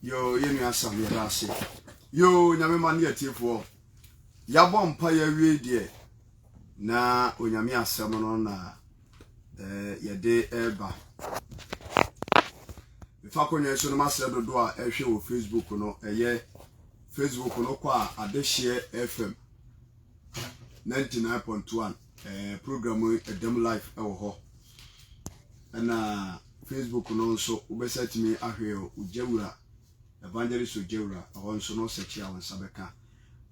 Yoo yɛn nua Sam yɛda ase. Yoo nyame ma ne atiefoɔ. Yɛabɔ mpa yɛawie deɛ na onyame asɛm no na eh, yɛde ɛreba. Mefa akonnwa so no masrɛ dodoɔ a ɛhwɛ wɔ Facebook no ɛyɛ Facebook no kɔ a Adehyeɛ FM 99.1 eh, program yi ɛdam live ɛwɔ hɔ. Ɛna Facebook no nso wobɛsa tumi ahwɛ Ogyawura Evangelist Ogyawura ɛhɔ nso no sɛkyi a wo nsa bɛka.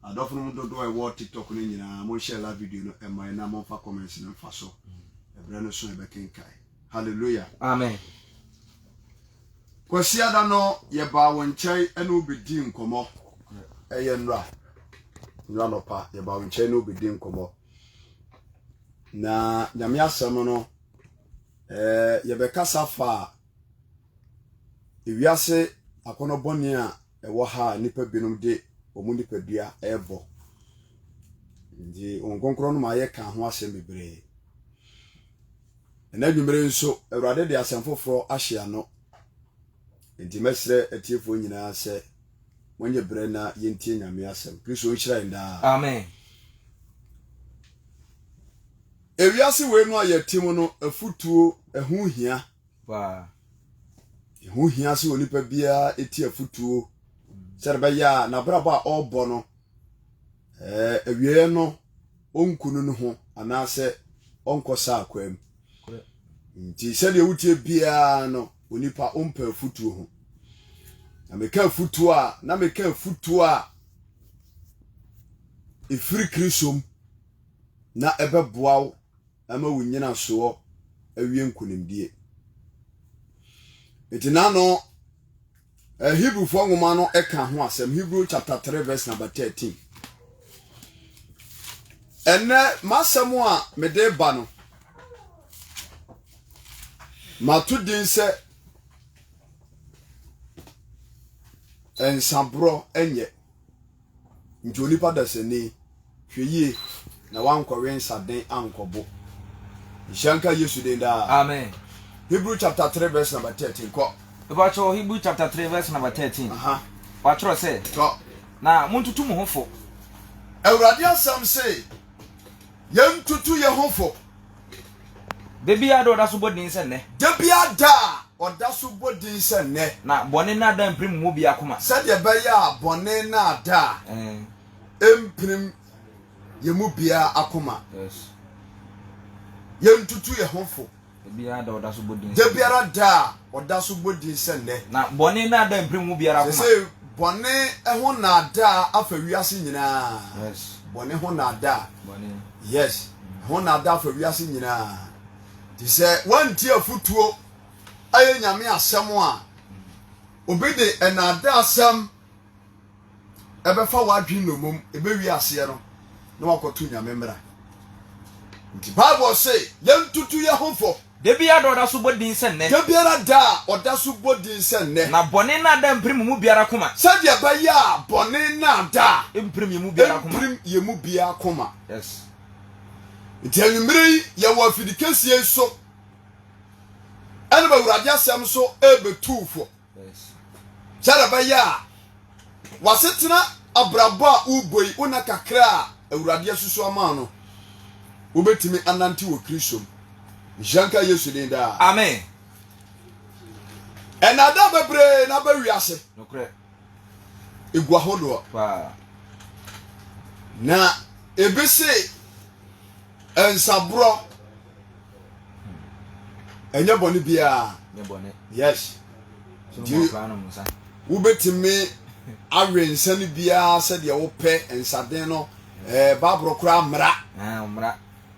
Adɔfo nom dodoɔ a ɛwɔ TikTok no nyinaa monhyɛ live video no ɛma yɛn na momfa comments no mfa so. Ɛberɛ no so yɛbɛkenkan. Hallelujah. Amen. Kwasiada no yɛbaa wo nkyɛn ɛne wo bɛdii nkɔmmɔ. Ɛyɛ nnora. Nnora nɔpa yɛbaa wo nkyɛn ne wo bɛdii nkɔmmɔ. Na Nyame asɛm no ɛɛ yɛbɛkasa fa ewiase akɔnɔ bɔne a ɛwɔ ha a nnipa binom de wɔn nipadua rebɔ. Nti wɔn kronkron no ma yɛka ho asɛm bebree. Ɛna anwummere nso, Awurade de asɛm foforɔ ahyɛ ano. Nti mɛsrɛ atiefoɔ nyinaa sɛ monyɛ berɛ na yɛntie Nyame asɛm. Kristo nhyira yɛn daa. Amen. Ewiase wei no a yɛte mu no, afutuo ɛho hia. Paa. Ɛho hia sɛ onipa biara ti afotuo sɛde ɛbɛyɛ a n'abrabɔ a ɔrebɔ no awieeɛ no ɔnku no no ho anaasɛ ɔnkɔ saa akwaa mu. Nti sɛdeɛ wotie biara no onipa ɔmpɛ afotuo ho. Na meka afotuo a na meka afotuo a ɛfiri Kristo mu na ɛbɛboa wo ama wo nnyinasoɔ awie nkonimdie. Nti n'ano eh, Hebrewfoɔ nwoma no ɛka ho asɛm Hebrew chapter 3 verse number 13. Ɛnɛ m'asɛm a mede ba no mato din sɛ nsaborɔ nyɛ. Nti onipa dasani, hwɛ yie na woankɔwe nsaden ankɔbo. Nhyira nka Yesu din daa. Amen. Hebrew chapter 3 verse number 13 kɔ. Mepakyɛw, Hebrew chapter 3 verse number 13. Aha. Wɔatwerɛ sɛ. Tɔ. Na montutu mo ho fo. Awurade asɛm se, yɛntutu yɛn ho fo. Da biara da a ɔda so bɔ din sɛ nnɛ. Da biara da a ɔda so bɔ din sɛ nnɛ. Na bɔne nnaadaa mpirim mo mu biara koma. Sɛdeɛ ɛbɛyɛ a bɔne nnaadaa mpirim yɛn mu biara akoma. Yɛntutu yɛn ho fo. Da biara da a ɔda so bɔ din sɛ nnɛ. Da biara da a ɔda so bɔ din sɛ nnɛ. Na bɔne nnaadaa mpirim mo mu biara akoma. Seesei bɔne ho nnaadaa afa wiase nyinaa. Bɔne ho nnaadaa. Yes. Ho nnaadaa afa wiase nyinaa. Nti sɛ woantie afotuo ɛyɛ Nyame asɛm a, obi de nnaadaa asɛm ɛbɛfa w'adwene nnomum, ɛbɛwie aseɛ no na wakɔto Nyame mmara. Nti Bible se yɛntutu yɛ ho fo. Da biara da a ɔda so bɔ din sɛ nnɛ. Da biara da a ɔda so bɔ din sɛ nnɛ. Na bɔne nnaadaa mpirim mo mu biara koma. Sɛdeɛ ɛbɛyɛ a bɔne nnaadaa. Mpirim yɛn mu biara koma. Mpirim yɛn mu biara koma. Yes. Nti anwummere yi yɛwɔ afidi kɛseɛ yi so ɛna Awurade asɛm so ɛrebɛtu fo. Sɛdeɛ ɛbɛyɛ a w'asetena abrabɔ a worebɔ yi, wo nna kakra a Awurade asusu ama no, wobɛtumi anante wɔ Kristo mu. Nhyira nka Yesu din daa. Amen. Ɛnaadaa bebree na aba wiase. Nokorɛ. Egu ahodoɔ. Paa. Na ebi se nsaborɔ ɛnyɛ bɔne biara. Yes. Nti wobɛtumi awe nsa no biara sɛdeɛ wopɛ nsaden no ɛɛ baaboro koraa mmara.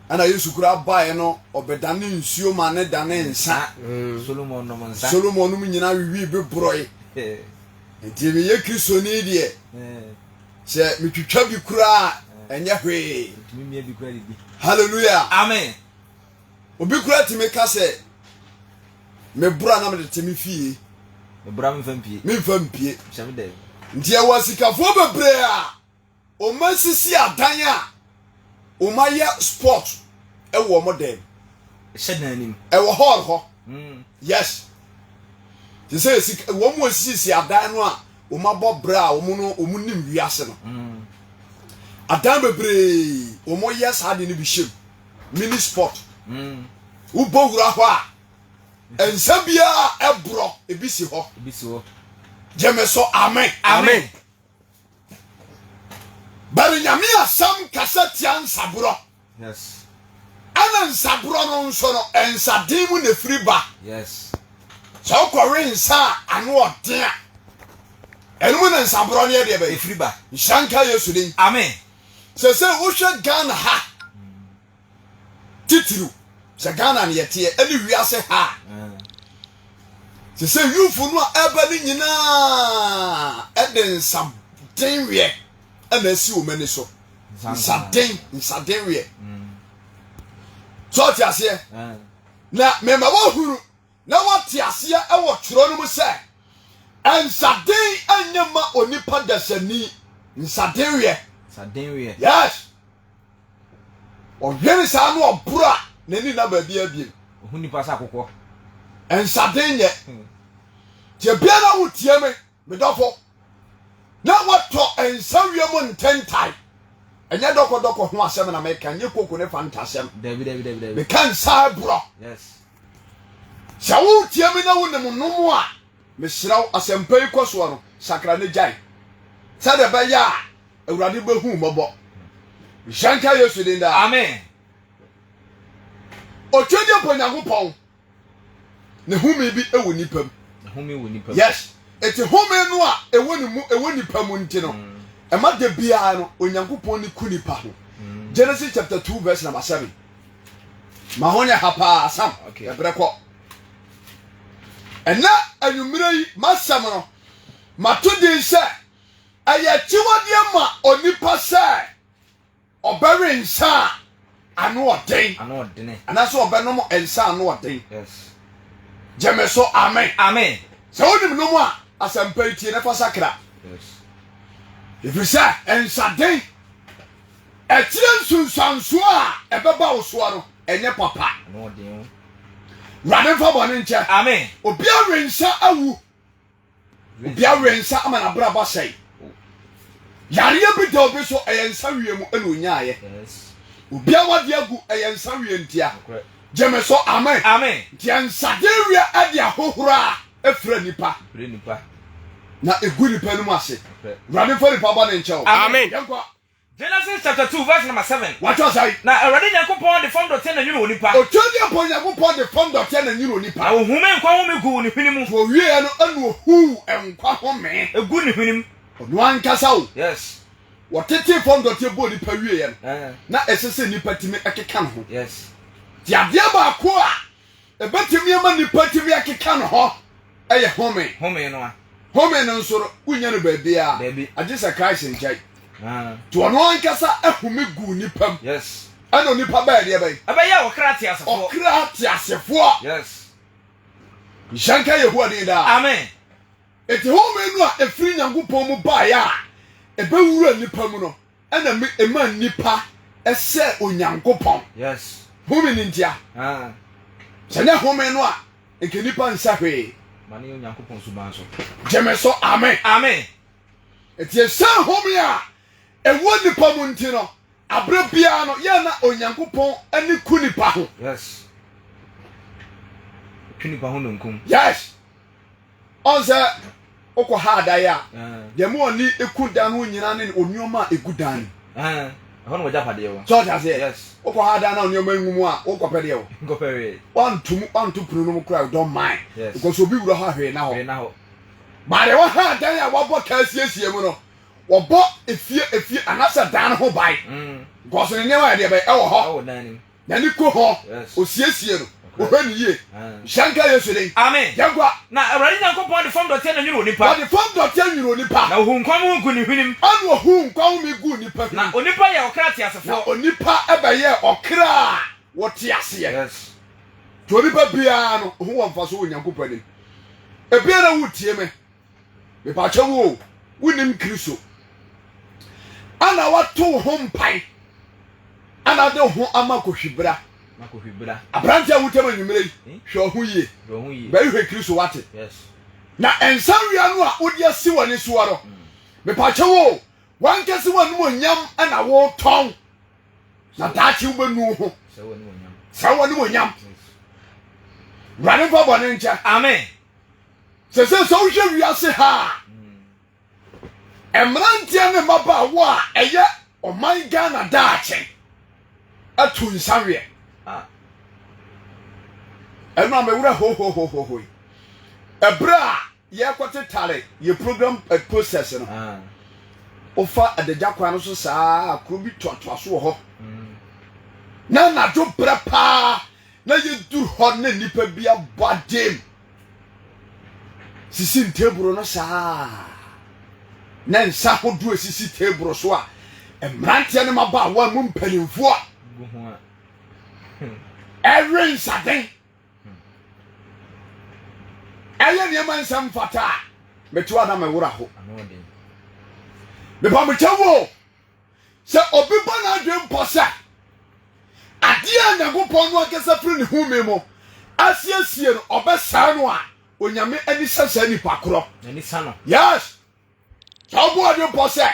Ɛna Yesu koraa baeɛ no ɔbɛdane nsuo ma ne dane nsa. Solomon nom nsa. Solomon nom nyinaa wiwii bi borɔe. Nti meyɛ Kristoni deɛ sɛ metwitwa bi koraa ɛnyɛ hwee. Hallelujah. Amen. Obi koraa tumi ka sɛ, Meboro a na mede te me fie. Meboro a memfa mpie. Memfa mpie. Hyɛ me dɛm. Nti ɛwɔ asikafoɔ bebree a wɔasisi adan a wɔayɛ sport wɔ wɔn dan mu. Ɛhyɛ dan anim. Ɛwɔ hall hɔ. Yes. Te sɛ sika wɔn mu asisisi adan no a. wɔn abɔ bra a wɔn no wɔn nim wiase no. Adan bebree wɔn yɛ saa de no bi hyɛm mini sport. Wobɔ wura hɔ a nsa biara ɛborɔ ebi si hɔ. Gyeme so amen. Amen. Bɛre Nyame asɛm kasa tia nsaborɔ. Yes. Ɛna nsaborɔ no nso no nsaden mu na ɛfiri ba. Yes. Sɛ wokɔwe nsa a ano ɔden a ɛno mu na nsaborɔ no yɛ deɛ bɛyɛ. Ɛfiri ba. Nhyira nka Yesu din. Amen. Sɛ sɛ wohwɛ Ghana ha titiriw sɛ Ghana no yɛteɛ ɛne wiase ha a sɛ sɛ yufo no a ɛba no nyinaa ɛde nsaden weɛ ɛna asi wɔn ani so nsaden nsaden weɛ sɛ ɔte aseɛ na mɛma wɔhunu na wɔte aseɛ ɛwɔ twerɛ no mu sɛ nsaden ɛnyɛ ma onipa dasani nsaden weɛ yes Ɔhwere saa no ɔboro a n'ani nna baabi abiem. Ohu nipa sɛ akokɔ. Nsaden nyɛ. Nti ebia na wotie me, me dɔfo, na wɔtɔ nsa wie mu ntɛntae. Ɛnyɛ dɔkɔdɔkɔ ho asɛm na meka, nyɛ koko ne fanta asɛm. Dabi dabi dabi dabi. Meka nsa aborɔ. Yes. Sɛ wotie me na wonim nom a, mesrɛ wo asɛmpa yi kɔ soɔ no, sakra ne gyae. Sɛdeɛ ɛbɛyɛ a Awurade bɛhu wo mmɔbɔ. Nhyira nka Yesu din daa. Amen. Otwedeɛ mpo Nyankopɔn ne home bi wɔ nipa mu. Home wɔ nipa mu. Yes. Eti home no a ɛwɔ ne mu ɛwɔ nipa mu nti no mm. ɛma da biara no Onyankopɔn ne ku nipa ho. Mm. Genesis chapter 2 verse number 7. Ma ho nyɛ ha paa sam. Okay. Ɛbrɛ kɔ. Ɛnɛ anwummerɛ yi masɛm no mato din sɛ Ɛyɛ akyiwadeɛ ma onipa sɛ ɔbɛwe nsa a ano ɔden. Ano ɔdene. Anaasɛ ɔbɛnom nsa ano ɔden. Yes. Gye me so, amen. Amen. Sɛ wonim nom a, asɛmpa yi tie na fa sakra. Yes. Ɛfiri sɛ nsaden ɛkyerɛ nsunsuansoɔ a ɛbɛba wo soɔ no ɛnyɛ papa. Ano ɔden o. Wurade mfa bɔne nkyɛ. Amen. Obi awe nsa awu. Obi awe nsa ama n'abrabɔ asɛe. Yareɛ bi da obi so ɛyɛ nsa wie mu ɛna onyaayɛ. Obi awadeɛ agu ɛyɛ nsa wie ntia. Gyeme so amen. Amen. Nti nsaden wie ɛde ahohoro a efira nipa. Na egu nipa no mu ase. Wurade nfa nipa bɔ ne nkyɛw. Amen. Yɛnkɔ. Genesis chapter 2 verse number 7. Wɔatwerɛ sɛn? Na Awurade Nyankopɔn de fam dɔteɛ na nwunu onipa. Otwadeɛmpa Onyankopɔn de fam dɔteɛ na nwunu onipa. Na ɔhumee nkwa home guu ne hwene mu. Nti ɔwieɛ no ɛna ɔhuu nkwa home. Egu ne hwene mu. Ɔno ankasa o. Yes. Wɔtetee fam dɔteɛ bɔɔ nipa wieɛ no, Eh. na ɛsɛ sɛ nipa tumi ɛkeka ne ho. Yes. Nti adeɛ baako a Ebetumi ama nipa atumi akeka ne ho yɛ home. Home no a. Home no nso no, wonnya no baabiara. Dabi. Agye sɛ Christ nkyɛn. Ah. Nti ɔno ankasa home guu nipa mu. Yes. Ɛna onipa bɛyɛ deɛ bɛn? Ɛbɛyɛ ɔkra teasefoɔ. Ɔkra teasefoɔ. Yes. Nhyira nka Yehowa din daa. Amen. Enti home no a efiri Nyankopɔn mu baeɛ a ɛbɛwura nipa mu no, ɛna me ɛma nnipa sɛ Onyankopɔn. Yes. Home no ntia. Ah. Sɛ nyɛ home no a, nka nnipa nsa hwee. Ma ne Onyankopɔn suban so. Gye me so, amen. Amen. Eti ɛsiane home a ɛwɔ nnipa mu nti no, aberɛ biara no yɛn na Onyankopɔn ani ku nnipa ho. Yes. Twe nipa ho nonkum. Yes. Ɔn sɛ wokɔ ha adae a, deɛ ma ɔne eku dan no nyinaa ne nneɛma a egu dan no. Ɛhɔ na wɔgya padeɛ wɔ. Sɛ ɔte aseɛ? Yes. Wokɔ ha dan na nneɛma ngu mu a, wokɔpɛ deɛ wɔ. Nkɔpɛ wee. Wanto mu, wanto pono no mu koraa, you don't mind. Yes. Because obi wura hɔ a hwee na hɔ. Hwee na hɔ. Ba deɛ wɔha dan a wɔabɔ kaa asiesie mu no, wɔbɔ efie efie anaasɛ dan no ho ban. Because ne nneɛma yɛ deɛ bɛyɛ ɛwɔ hɔ. Ɛwɔ dan no mu. N'ani ku ho, osiesie no, ɔhwɛ no yie. Nhyira nka Yesu din. Amen. Yɛnkɔ. Na Awurade Nyankopɔn de fam dɔteɛ na nwunu onipa. Ɔde fam dɔteɛ nwunu onipa. Na ohuu nkwa home guu ne hwenem. Ɛna ohuu nkwa home guu nipa hwenem. Na onipa yɛɛ ɔkra teasefoɔ. Na onipa bɛyɛɛ ɔkra a wɔte aseɛ. Yes. Nti onipa biara no, ho wɔ mfaso wɔ Nyankopɔn anim. Ebia na woretie me. Mepakyɛ wo o, wonim Kristo. Ana wato wo ho mpan. Ana de wo ho ama kohwibra. Aberante a wotam anwummerɛ yi, eh? hwɛ wo ho yie. Bɛyi hwɛ Kristo wate. Na nsa wia no a wode asi w'ani soɔ no, mepakyɛ wo, wankɛse w'animuonyam na wotɔn, na daakye wobɛnu ho. Sɛ w'animuonyam. Wurade mfa bɔne nkyɛ. Amen. Sɛ sɛ sɛ wohwɛ wiase ha a, mmeranteɛ ne mmabaawa a ɛyɛ ɔman Ghana daakye atu nsa weɛ. Ah. Ɛno a mewura hohohohohoi. Ɛberɛ a yɛrekɔte tare yɛ program eh, process no, Ah. wofa adagya kwan no so saa kuro bi toatoa so wɔ hɔ. Mm. Na anadwo berɛ paa na yɛduru hɔ na nnipa bi abɔ adem sisi nteburo no saa na nsa hodoɔ esisi teburo so a mmeranteɛ ne mmabaawa mu mpanimfoɔ ɛwe nsaden ɛyɛ nneɛma nsɛm mfata a mete hɔ a na mewora ho mepamekyɛ wo Sɛ obi bɔ n'adwene mpo sɛ adeɛ a Nyankopɔn no ankasa firi ne home mu asiesie no ɔbɛsɛe no a, Onyame ani sɛ saa nipa korɔ. N'ani sa no. Yes! Sɛ wobɔ adwene mpo sɛ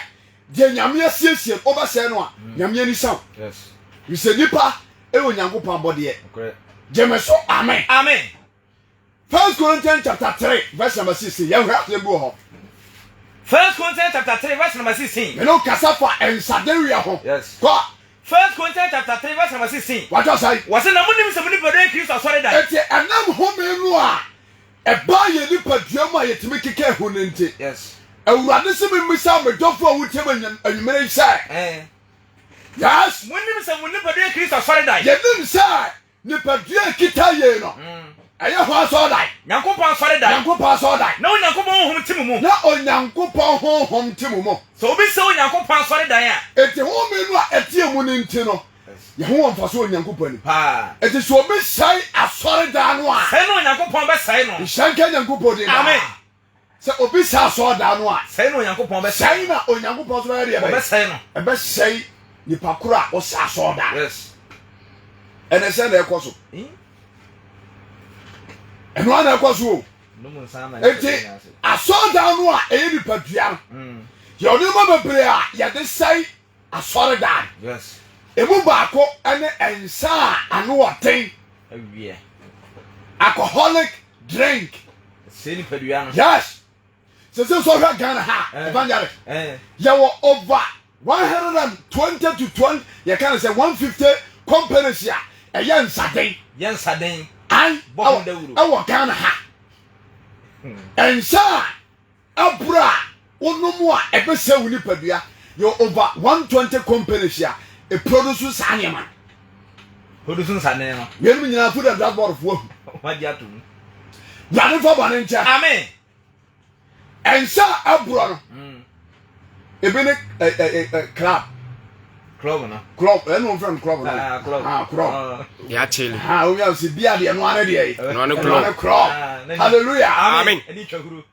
deɛ Nyame asiesie no wobɛsɛe no a, mm. Nyame ani sa wo. Yes. Sɛ nipa ɛyɛ Onyankopɔn abɔdeɛ. Nokorɛ. Gyeme so, amen. Amen. First Corinthians chapter 3 verse number 16. Yɛn hwɛ asɛm bi wɔ hɔ. First Corinthians chapter 3 verse number 16. Mene kasa fa nsadereɛ ho. Yes. Kɔ. First Corinthians chapter 3 verse number 16. Wata sɛn. Wɔse na monim sɛ mo nipadua yɛ Kristo asɔredan. Enti ɛnam home no a ɛbaa yɛn nipadua mu a yɛtumi keka ho no nti. Yes. Awurade se memmisa me dɔfo a wotie me anwummere yi sɛ. Eh. Yes. Monim sɛ mo nipadua yɛ Kristo asɔredan. Yɛnim sɛ Nipadua a ɛkita yei no, ɛyɛ hwan asɔredan? Nyankopɔn asɔredan. Nyankopɔn asɔredan. Na Onyankopɔn Honhom te mo mu. Na Onyankopɔn Honhom te mo mu. Sɛ obi sɛ Onyankopɔn asɔredan a. Enti home no a ɛteɛ mu no nti no, yɛn ho wɔ mfaso wɔ Onyankopɔn anim. Paa. Enti sɛ obi sɛe asɔredan no a. Sɛe na Onyankopɔn bɛsɛe no. Nhyira nka Nyankopɔn din daa. Amen. Sɛ obi sɛe asɔredan no a. Sɛe na Onyankopɔn bɛsɛe no. Sɛe na Onyankopɔn nso bɛyɛ deɛ bɛyɛ. Ɔbɛsɛe no. Ɛbɛsɛe nipa koro a ɔsɛ asɔredan. Yes. Ɛnɛ sɛ na ɛkɔ so. Ɛno ara na ɛkɔ so o. Enti asɔredan no a ɛyɛ nipadua no, mm. yɛ nneɛma bebree a yɛde sɛe asɔredan. Yes. Emu baako ne nsa a ano ɔden. Awiɛ. Alcoholic drink. Sɛ nipadua no. Yes. Sɛ sɛ sɛ ɔhwɛ Ghana ha eh. evangelist. Eh. Yɛwɔ over 120 to 20 yɛka no sɛ 150 companies a ɛyɛ nsaden. Yɛ nsaden. Ai. Bɔ ho dawuro. Ɛwɔ Ghana ha. Hmm. Nsa a Aburo a wonom a ɛbɛsɛe wo nipadua. Yɛwɔ over 120 companies a ɛproduce saa nneɛma no. Produce nsanen no. Weinom nyinaa Food and Drugs Board foɔ ahu. Wagye ato mu. Wurade mfa bɔne nkyɛ. Amen. Nsa a ɛborɔ no. Mm. Ebi ne ɛ ɛ ɛ club. Club no. Club ɛna wɔn fɛn no club no. Ah club. Ah club. Ah. Yà kyele. Ah wɔn yà sɛ bi adeɛ no ano deɛ yi. Ɛno ano Ɛno ano club. club. Ah, Hallelujah. Amen. Ɛni twa huro.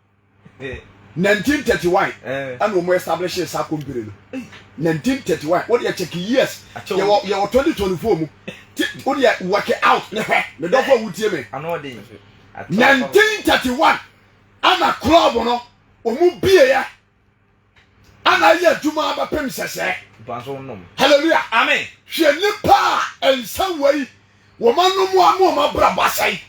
1931 ɛna wɔn establish saa company no 1931 wọ́n yɛ check years yɛwɔ yɛwɔ 2024 mu ti wọ́n yɛ work out ne hwɛ ne dɔfo a wotie mi 1931 ɛna club no wɔn bie yɛ ɛna ayɛ adwuma abɛpem sɛsɛɛ hallelujah amen hwɛ nipa a nsa wei wɔn anom a ma wɔn abrabɔ asɛe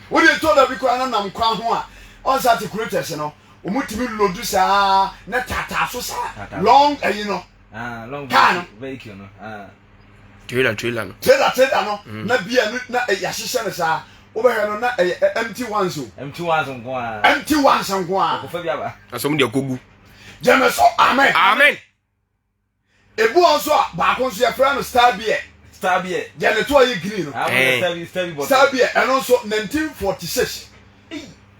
wode ɛtɔ da bi koraa na nam kwan ho a ɔnsa te kurokyɛse no wɔn tumi lodu saa na taataa so saa long ayi no ah, kaa no ah. Trailer trailer no. Trailer trailer no mm. na bia no na yɛahyehyɛ no saa wobɛhwɛ no na ɛyɛ empty ones o. Empty ones nko ara. Empty ones nko ara. Ɔkɔfa bi aba. Na sɛ wɔn de akɔgu. Gyeme so amen. Amen. Ebi wɔ nso a baako nso yɛfrɛ no star beer. Star beer. Deɛ ne to ayɛ green no. Ah, eh. Star beer ɛno nso 1946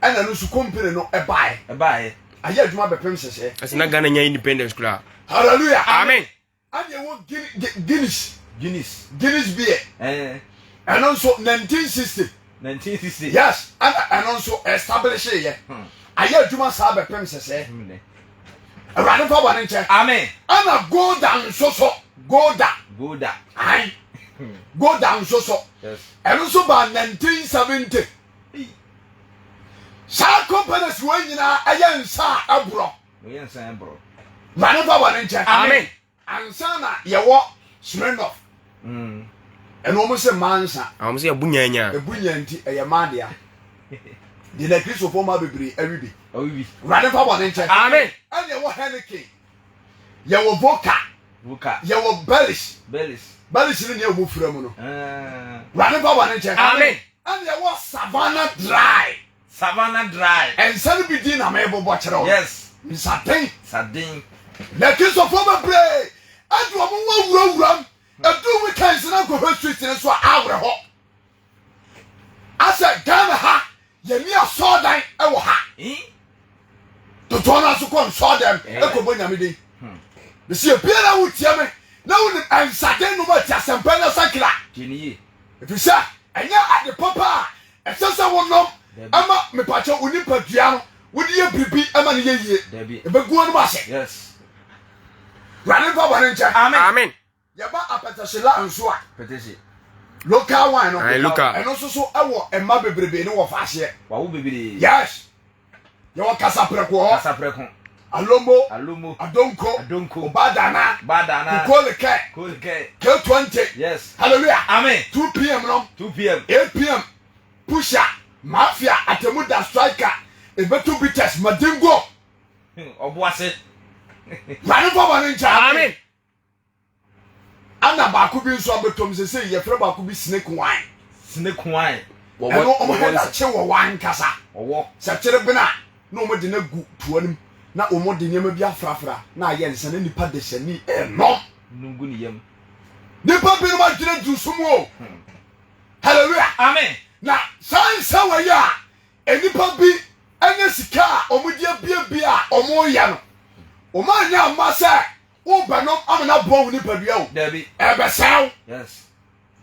ɛna ɛno nso company no ɛbaeɛ. Ɛbaeɛ. Ayɛ adwuma bɛpem sɛsɛ. Ɛsɛ na Ghana nya independence koraa. Hallelujah. Amen. Ɛna ɛwɔ Guinness. Guinness. Guinness beer. Eh. Ɛno nso 1960. 1960. Yes, ɛna ɛno nso establish yɛ. Hmm. Ayɛ adwuma saa bɛpem sɛsɛ. Awurade fa bɔne nkyɛ. Amen. Ɛna Golda nso so. Golda. Golda. Ayi. Golda nso so. Yes. Ɛno nso ba 1970. Saa companies wei nyinaa ɛyɛ nsa a ɛborɔ. Wɔyɛ nsa a ɛborɔ. Wurade mfa bɔne nkyɛ. Amen. Ansa na yɛwɔ Smirnoff. Mm. Ɛno wɔn sɛ mmaa nsa. Wɔn sɛ ɛbu nyanyaa. Ɛbu nyaa nti ɛyɛ mmaa dea. Deɛ na Kristofoɔ mmaa bebree awi bi. Awi bi. Wurade mfa bɔne nkyɛ. Amen. Ɛna yɛwɔ Heineken. Yɛwɔ Vodka. Vodka. Yɛwɔ Bellis. Bellis. Bellis no nea wɔn fura mu no. Ah. Wurade mfa bɔne nkyɛ. Amen. Ɛna yɛwɔ Savannah Dry. Savannah Dry. Nsa no bi din na mebobɔ kyerɛ wo. Yes. Nsaden. Nsaden. Na Kristofoɔ bebree ɛde wɔn ho awurawuram. Ɛduru weekends na nkɔhwɛ street no so a awerɛhɔ. Asɛ Ghana ha yɛni asɔɔdan ɛwɔ ha. Dodoɔ no aso kɔ nsɔɔdɛm ɛkɔbɔ nyame din. Mesi ebiara wotie me na wonim nsaden nom ati asɛmpa na sakra. Ɛfiri sɛ ɛnyɛ ade papa a ɛsɛ sɛ wonom ɛma mepakyɛ wo nipadua no wode yɛ biribi ɛma no yɛ yie. Ɛbɛgu anom ase. Wurade mfa bɔne nkyɛ. Amen. Yɛba apɛtɛhye la nso a. Local wine no. Ɛno nso so ɛwɔ mma bebrebe ne wɔ faaseɛ. Wawo bebree. Yes. Yɛwɔ kasaprɛko wɔ hɔ. Kasaprɛko. Alombo. Alombo. Adonko. Adonko. Obadana. Obadana. Kukoleke. Kukoleke. K20. Yes. Hallelujah. Amen. 2 p.m. no. 2 p.m. 8 p.m. Pusha. Mafia. Atemuda Striker. Ebetu Bitters. Madingo. Ɔboase. Wurade fɔ bɔ ne nkyɛn. Amen. Ana baako bi nso abɛtɔm sese yɛfrɛ baako bi snake wine. Snake wine. Ɛno wɔn hɛ da kye wɔ wa nkasa. Ɔwɔ. Sɛ kyere bena a na wɔn de no agu toa no mu na wɔn de nneɛma bi afrafra na ayɛ nsa na nipa desani ɛnom. Num gu ne yam. Nipa binom adwene duru so mu o. Hallelujah. Amen. Na saa nsa wɔ yi a nnipa bi anya sika a wɔn de abiebie a wɔn yɛ no wɔn anya amma sɛ Wobɛnom ama no aboa wo nipadua o. Dabi. Ɛbɛsɛe wo. Yes.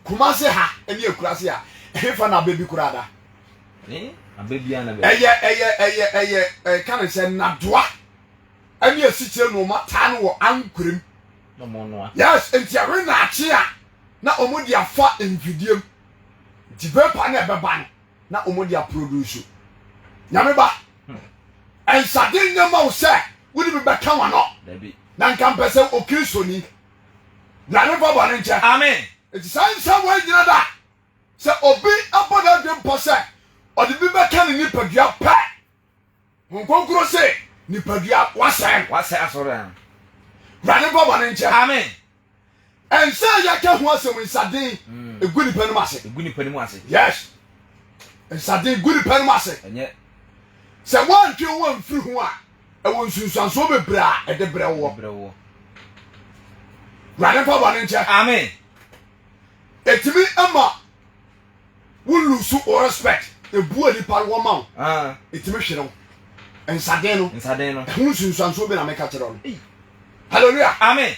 Kumase ha ne akurase a, ɛhefa na abɛ bi koraa da? Eh, abɛ bi ana bɛ. Ɛyɛ ɛyɛ ɛyɛ ɛyɛ ɛka ne sɛ nadoa ɛne asikyire na wɔn ataa no wɔ ankorem. Na wɔn noa. Yes, nti ɛwe naakye a na wɔn de afa mfidie mu. Nti vapor na ɛbɛba no na wɔn de aproduce. Nyame ba, ɛnsaden nyɛ ma wo sɛ wode bi bɛka w'ano. Na nka mpɛ sɛ okristoni. Wurade mfa bɔne nkyɛ. Amen. Enti saa nsɛm wɔ nyina da sɛ obi abɔ n'adwene mpɔ sɛ ɔde bi bɛka ne nipadua pɛ. Honhom Kronkron se nipadua wasɛe no. Wasɛe asɔre no. Wurade mfa bɔne nkyɛ. Amen. Nsa a yɛka ho asɛm nsaden mm. egu nipa no mu ase. Egu nipa no mu ase. Yes. Nsaden gu nipa no mu ase. Ɛnyɛ. Sɛ wɔntwe wɔn mfiri ho a, ɛwɔ nsunsuansoɔ bebree a ɛde brɛ woɔ. Brɛ woɔ. Wurade mfa bɔne nkyɛ. Amen. Ɛtumi ma wo lose wo respect ebu a nipa wɔ ma wo ah. ɛtumi hwere wo nsaden no nsaden no ɛho nsunsuansoɔ bi na meka kyerɛ no hallelujah amen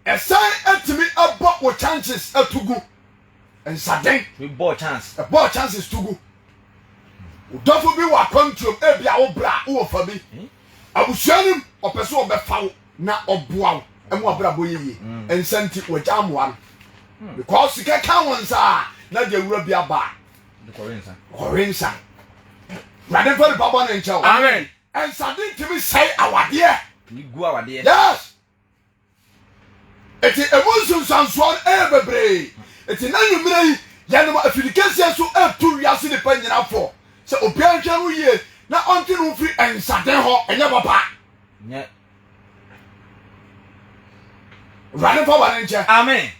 ɛsan ɛtumi ɛbɔ wo chances ɛto gu nsaden bɔ chance ɛbɔ chances to gu wodɔfo bi wɔ akwantuom ebi a wo bra wowɔ fa bi hmm? abusua no mu ɔpɛ sɛ ɔbɛfa wo na ɔboa wo ɛmu abrabɔ yɛ yie hmm. nsa nti wɔgya amoa no hmm. because sika ka wɔn nsa a na deɛ wura bi aba a kɔwe nsa wurade mfa nipa bɔ ne nkyɛw amen nsade ntumi sɛe awadeɛ yes Eti emu nsunsuansoɔ no ɛyɛ bebree. Eti na nwummerɛ yi yɛnom afidi kɛseɛ so ɛretu wiase nipa nyina fɔ sɛ obiara nhwɛ no yie na ɔntwe ne ho firi nsaden hɔ ɛnyɛ papa. Nyɛ. Awurade mfa bɔne nkyɛ. Amen.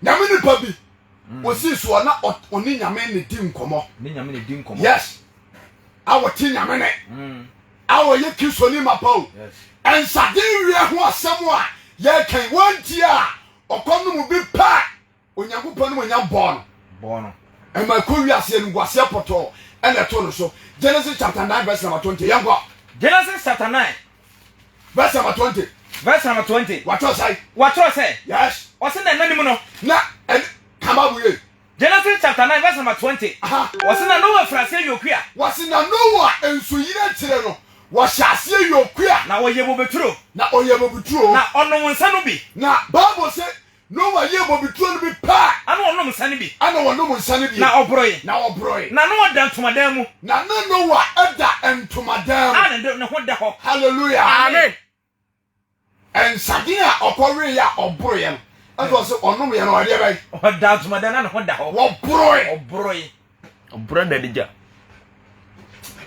Nyame nipa bi osii soɔ na ɔne Nyame ne di nkɔmɔ. Ne Nyame ne di nkɔmɔ. Yes. A wɔte Nyame ne. Mm. A wɔyɛ Kristoni mapa o. Yes. Nsaden wie ho asɛm a yɛkan wɔntie a ɔkɔm no mu bi pɛ Onyankopɔn no mu nya bɔɔ no. Bɔɔ no. Ɛma ɛkɔ wiase animguaseɛ pɔtɔɔ ɛna ɛto no so. Genesis chapter 9 verse number 20. Yɛnkɔ. Genesis chapter 9 Verse number 20. Verse number 20. Watwerɛ sɛn? Watwerɛ sɛ. Yes. Ɔse na ɛna no mu no. Na ɛne kama bu ye. Genesis chapter 9 verse number 20. Aha. Ɔse na Noah firi aseɛ yɛ okua. Wɔse na Noah nsuyire akyire no wɔhyɛ aseɛ yɛ okua. Na ɔyɛ bobeturo. Na ɔyɛ bobeturo. Na ɔnom nsa no bi. Na Bible se. Noa yɛɛ bobeturo no bi pɛ. Ɛna ɔnom nsa no bi. Ɛna ɔnom nsa no bi. Na ɔboroe. Na ɔboroe. Na Noa da ntomadan mu. Na na Noa da ntomadan mu. A ne ho da hɔ. Hallelujah. Amen. Nsaden a ɔkɔweeɛ a ɔboroeɛ no, ɛna ɔse ɔnomeɛ no ɔdeɛ bɛn? Ɔda ntomadan na ne ho da hɔ. Wɔboroe. Ɔboroe. Ɔboro na de gya.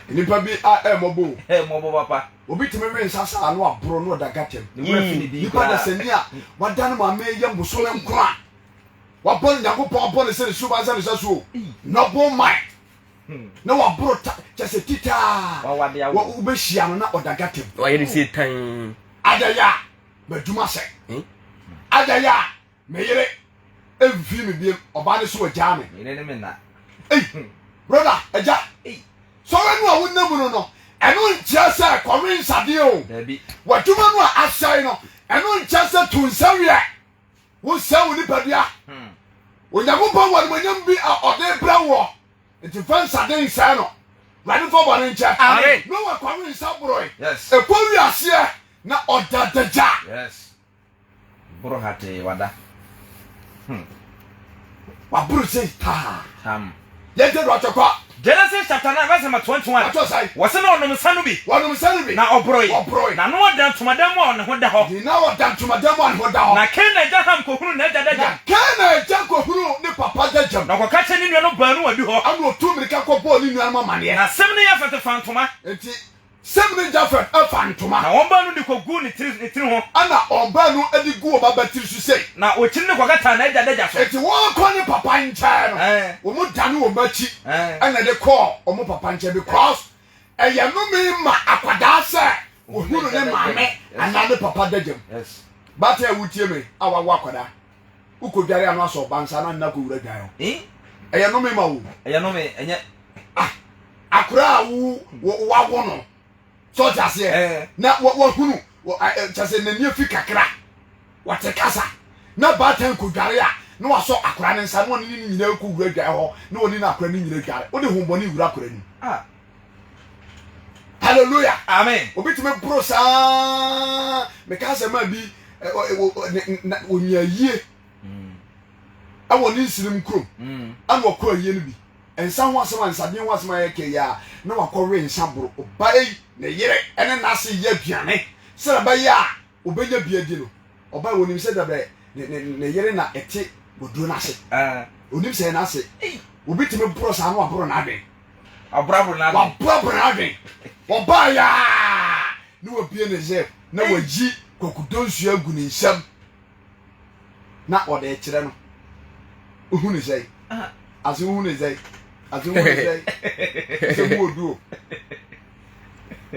Nnipa bi a ɛmmɔbɔ o. Ɛmmɔbɔ papa. Obi tumi we nsa saa na waboro na ɔda gutter mu. Ne werɛ fi ne din Nipa koraa. dasani a wada ne maame yam bosome nkron a wabɔ no Nyankopɔn abɔ no sɛ ne suban sɛ ne sɛso o. Noble mind. Na waboro ta kyɛ sɛ titaa. Wawade awo. Wobɛhyia no na ɔda gutter mu. Wayɛ ne sɛ tan. Adɛyɛ a m'adwuma sɛ. Adɛyɛ a Me yere mfii me biem, ɔbaa no so wagyaa me. Me yere ne me na. Ei, broda, agya, sɔre no a wonam mu no no, ɛno nkyerɛ sɛ kɔwe nsadeɛ o. Dabi. W'adwuma no a asɛe no, ɛno nkyerɛ sɛ to nsa wiɛ. Wosɛe wo nipadua. Onyankopɔn wɔ animuonyam bi a ɔde brɛ woɔ, nti mfa nsaden nsɛe no. Awurade mfa bɔne nkyɛ. Amen. Noa kɔwe nsa boroe. Yes. Ɛkɔ wiaseɛ na ɔda adagya. Yes. Boro hatee wada. Hmm. Waboro sei taa. Tam. Yɛn tɛ do atwɛ kwa. Genesis chapter 9 verse number 21. Atwɛ sai. Wɔse na ɔnom nsa no bi. Wɔnom nsa no bi. Na ɔboroe. Ɔboroe. Na na ɔda ntomadan mu a ne ho da hɔ. Nti na ɔda ntomadan mu a ne ho da hɔ. Na Kanaan agya Ham kɔhunuu n'agya dagyam. Na Kanaan agya kɔhunuu ne papa dagyam. Na ɔkɔka kyerɛɛ ne nuanom baanu wɔ adihɔ. Ɛna ɔtuu mmirika kɔbɔɔ ne nuanom amaneɛ. Na Sem ne Yafet faa ntoma. Enti Sem ne Jafet faa ntoma. Na wɔn baanu de kɔguu ne tiri ne tiri ho. Ɛnna wɔn baanu de guu wɔn abatiri so sei. Na wɔkyini no kɔkataa n'agya adagya so. Enti wɔrekɔ ne papa nkyɛn no, wɔdane wɔn akyi na de kɔɔ wɔn papa nkyɛn because ɛyɛ nnome ma akwadaa sɛ ohunu ne maame anaa ne papa adagya mu. Baatan a wotie me a wawo akwadaa, wokɔdware ano asɔ ɔba nsa na nna kɔwura dwan hɔ. Ɛyɛ nnome ma wo. Ɛyɛ nnome, ɛnyɛ. Ah, akora a wo wawo no sɛ ɔte aseɛ eh. na wahunu kyɛ sɛ n'ani afi kakra wɔte kasa na baatan kɔdware a na wasɔ akora no nsa na ɔne ne nyinaa kɔ wura dwae hɔ na ɔne no akora no nyinaa dware wode hombɔne wura akora no mu ah. Hallelujah. Amen. Obi tumi boro saa meka sɛ maa bi ɔnya yie ɛwɔ ne nsinim kurom ɛna ɔkɔ ayie no bi nsa ho asɛm a nsaden ho asɛm a yɛkɛ yi a na wakɔwe nsa boro ɔba yi ne yere ɛne n'ase yɛ aduane sɛ ɛbɛyɛ a ɔbɛnya bi adi no ɔba yi onim sɛ dabrɛ ne ne ne yere na ɛte waduro n'ase onim sɛ n'ase obi tumi boro saa no waboro n'adwen waboraboro n'adwen waboraboro n'adwen ɔbaa yaa na wabie ne zip na wayi kwakudonsuo agu ne nsam na ɔde rekyerɛ no wohu ne sɛe ase wohu ne sɛe ase wohu ne sɛe sɛ mu odu o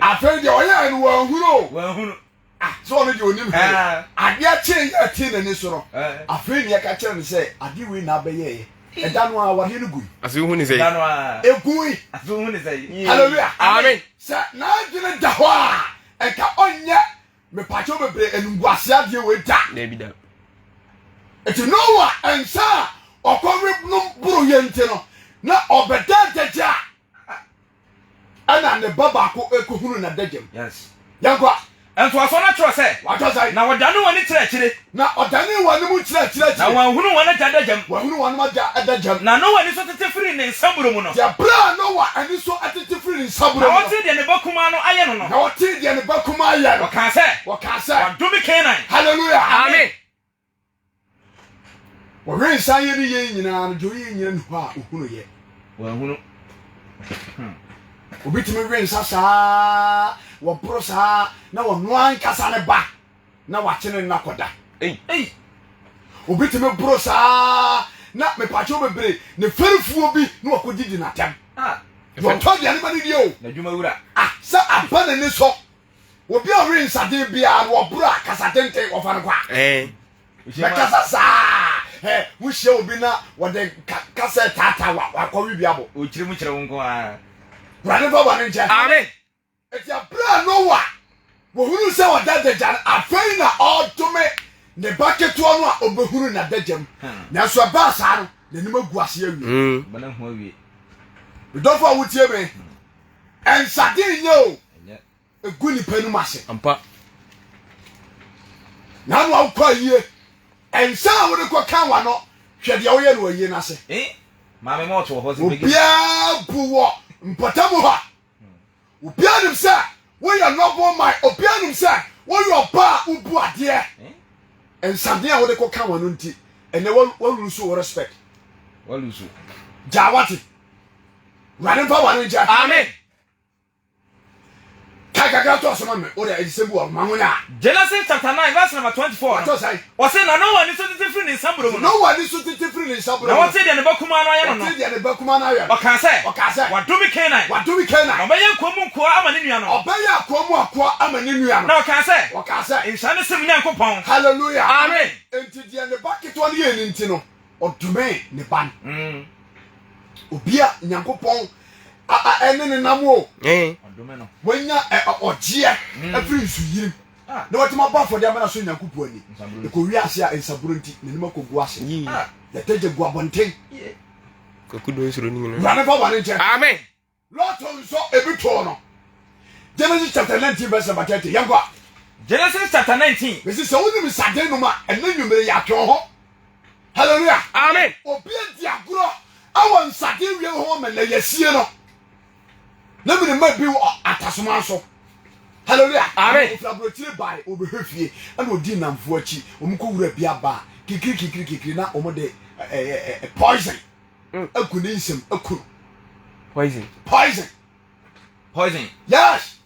afei deɛ ɔyɛɛ no wanhunu o wanhunu ah sɛ ɔno deɛ onim hwee ah. adeɛ kyee yɛ ɛtee n'ani so no eh. afei ne ɛka kyerɛ no sɛ adeɛ wei na abɛyɛɛyɛ ɛda no a awadeɛ no gui ase wohu ne sɛ ɛda no a ɛgui ase wohu ne sɛ hallelujah amen sɛ n'adwene da hɔ a ɛnka ɔnyɛ Mepakyɛw bebree animguase adeɛ wei da. Dabi da. Eti Noa nsa a ɔkɔwe nom boro yɛ nti no, na ɔbɛda adagya a ɛna ne ba baako ekohunu n'adagya mu. Yes. Yɛnkɔ. Ntoasoɔ no twerɛ sɛ. Watwerɛ sɛn? Na wɔdanee wɔn ani kyerɛɛ akyire. Na ɔdanee wɔn anim kyerɛɛ akyire akyire. Na wɔanhunu wɔn agya adagyam. Wɔanhunu wɔn agya adagyam. Na Noa ani so tete firii ne nsaburo mu no. Deɛ berɛ a Noa ani so tete firii ne nsaburo mu no. Na ɔtee deɛ ne ba kumaa no ayɛ no no. Na ɔtee deɛ ne ba kumaa yɛ no. Ɔkaa sɛ. Ɔkaa sɛ. Wɔadome Kanaan. Hallelujah. Amen. Wɔhwɛ nsa yɛ ne yɛn nyinaa no, deɛ ɔyɛ nyina ni hɔ a ɔhunu yɛ. Wɔahunu. Obi tumi we nsa saa, wɔboro saa, na wɔno ankasa ne ba. na wakye ne nna kɔda. Ei! Obi tumi boro saa na mepatwo bebree ne fɛrifoɔ bi na wakɔdi di n'atɛm. Ah. Deɛ ɔtɔ aduane ma no die o. N'adwuma wura. Ah, sɛ aba n'ani so. Obi a ɔwe nsaden biara no ɔboro a kasa tenten wɔfa no kwa. Eh. Bɛkasa saa. Ɛ wohyia obi na wɔde kasa taataa wa wakɔwe bi abɔ. Ɔkyerɛ mu kyerɛ wo nko ara. Wurade mfa bɔne nkyɛ. Amen. Enti bere a Noa wɔhunuu sɛ ɔda adagya no, afei na ɔredome ne ba ketewa no a ɔbɛhunu n'adagya mu. Nanso ɛbaa saa no, n'anim agu ase awie. Mm. Medɔfo a wotie me, ɛnsaden nyɛ o, ɛgu nipa anim ase. Ampa. Na ano awokɔ ayie. Nsa a wode kɔka w'ano, hwɛ deɛ woyɛ no wɔ ayie no ase. Eh, maame ma ɔto wɔ hɔ sɛ bɛgye. Obiara bu wɔ mpɔtamu hɔ. Obiara nim sɛ woyɛ noble man. Obiara nim sɛ woyɛ ɔbaa a wobu adeɛ. Nsaden a wode kɔka w'ano nti, ɛnɛ walusu wo respect. Walusu. Gyaa wate. Wurade mfa w'ano nkyɛ. Amen. Kae kakra to aso ma me, wo de nsɛm bi wɔ ma ho na. Genesis chapter 9 verse number 24 no, Wɔatɔ sɛn? ɔse, Na Noa ani so tete firi ne nsaburo mu no. Noa ani so tete firi ne nsaburo Na mu no. wɔtee deɛ ne ba kumaa no ayɛ no no. Wɔtee deɛ ne ba kumaa no ayɛ no. Ɔkaa sɛ. Ɔkaa sɛ. Wɔadome Kanaan. Wɔadome Kanaan. Na ɔbɛyɛ nkoa mu nkoa ama ne nuanom. Ɔbɛyɛ akoa mu akoa ama ne nuanom. Na ɔkaa sɛ. Ɔkaa sɛ. Nhyira ne Sem Nyankopɔn. Hallelujah. Amen. Enti deɛ ne ba ketewa no yɛɛ no nti no, ɔdomee ne ba no. Obi a Nyankopɔn ɛne ne nam o. Wanya ɔgyeɛ afiri nsuyirim na watumi abɔ afɔdeɛ ama no so Nyankopɔn ani. Ɛkɔ wiase a nsaburo nti n'anim akɔgu ase. Yɛtɛgya gu abɔnten. Wurade fa bɔne nkyɛ. Amen. Lot nso ebi too no. Genesis chapter 19 verse number 30. Yɛnkɔ. Genesis chapter 19. Mesi sɛ wonim nsaden nom a ɛnɛ nwummere yɛ atwɛn ho. Hallelujah. Amen. Obi adi agorɔ awɔ nsaden wie ho ma na yɛsie no. Na mene ma bi wɔ atasoma so. Hallelujah. Amen. Ofiri aburokyire bae obɛhwɛ fie ɛna odi nnamfoɔ akyi. Wɔn kɔ wura bi aba kikiri kikiri kikiri na wɔn de ɛɛ poison. Agu ne nsam aku no. Poison. Poison. Poison. Yes.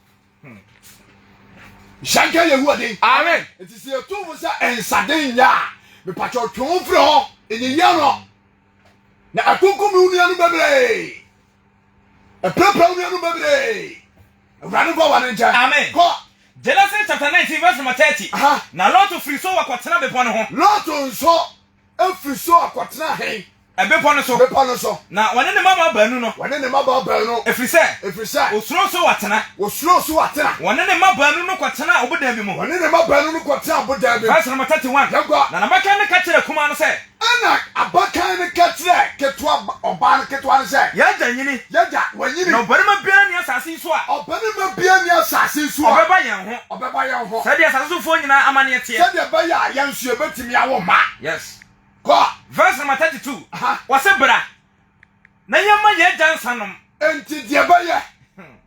Nhyɛnka Yehowa din. Amen. Nti sɛ yɛtu fo sɛ nsaden nyɛ a, mepakyɛ twe wo mfiri hɔ, nyiyia no. Na akunkum wo nuanom bebree. Ɛpirapira wo nuanom bebree. Awurade nkɔ wa ne nkyɛn. Amen. Kɔ. Genesis chapter 19 verse number 30. Aha. Na Lot firi Soar kɔtena bepɔ no ho. Lot nso Efiri Soar kɔtenaa he? Bepɔ no so. Bepɔ no so. Na wɔne ne mmabaa baanu no. Wɔne ne mmabaa baanu. Ɛfiri sɛ. Ɛfiri sɛ. Wɔsuroo Soar tena. Wɔsuroo Soar tena. Wɔne ne mma baanu no kɔtenaa ɔbodan bi mu. Wɔne ne mma baanu no kɔtenaa ɔbodan bi mu. Verse number 31. Yɛnkɔ. Na n'abakan no ka kyerɛɛ kumaa no sɛ. Ɛnna abakan no ka kyerɛɛ ketewa ɔbaa no ketewa no sɛ. Yɛn agya nyini. Yɛn agya, wanyini. Na ɔbarima biara nni asase yi so a. Ɔbarima biara nni asase yi so a. Ɔbɛba yɛn ho. Ɔbɛba yɛn ho. Sɛdeɛ asase sofoɔ nyinaa amanneɛ teɛ. Sɛdeɛ ɛbɛyɛ a yɛn nso yɛbɛtumi awo mma. Yes. Kɔ. Verse number 32. Aha. Wɔse bra, na yɛmma yɛn agya nsa nom. Enti deɛ ɛbɛyɛ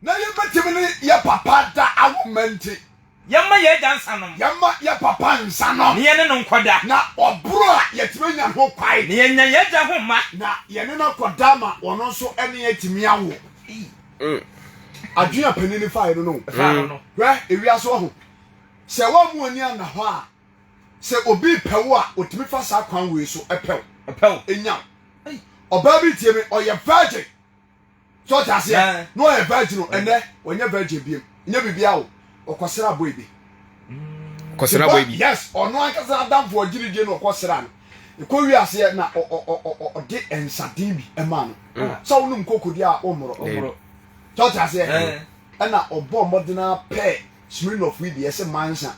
na yɛbɛtumi ne yɛ papa da awo mma nti. Yɛmma yɛn agya nsa nom. Yɛmma yɛ papa nsa nom. Na yɛne no nkɔda. Na ɔboro a yɛtumi anya no ho kwan. Na yɛanya yɛn agya ho mma. Na yɛne no akɔda ama ɔno nso ne yɛn atumi awo. Adwene a panin no faeɛ no no. Hwɛ, ewiase wɔ ho. Sɛ woammu w'ani anna hɔ a, sɛ obi repɛ wo a, otumi fa saa kwan wei so pɛ wo. Ɛpɛ wo. Enya wo. Ɔbaa bi tie me, ɔyɛ virgin. Sɛ ɔte aseɛ, na ɔyɛ virgin o, ɛnɛ ɔnyɛ virgin biem. Nyɛ biribiara o, ɔkɔsra boy bi. Kɔsra boy bi. Yes, ɔno ankasa adamfo ɔgye ne die na ɔkɔsra no. Ɛkɔ wie aseɛ na ɔde nsaden bi ɛmaa no. Sɛ wonom koko deɛ a wommoro. Sɛ ɔte aseɛ, ɛna ɔbɔ mmɔden ara pɛɛ Smirnoff yi deɛ ɛsɛ mansa.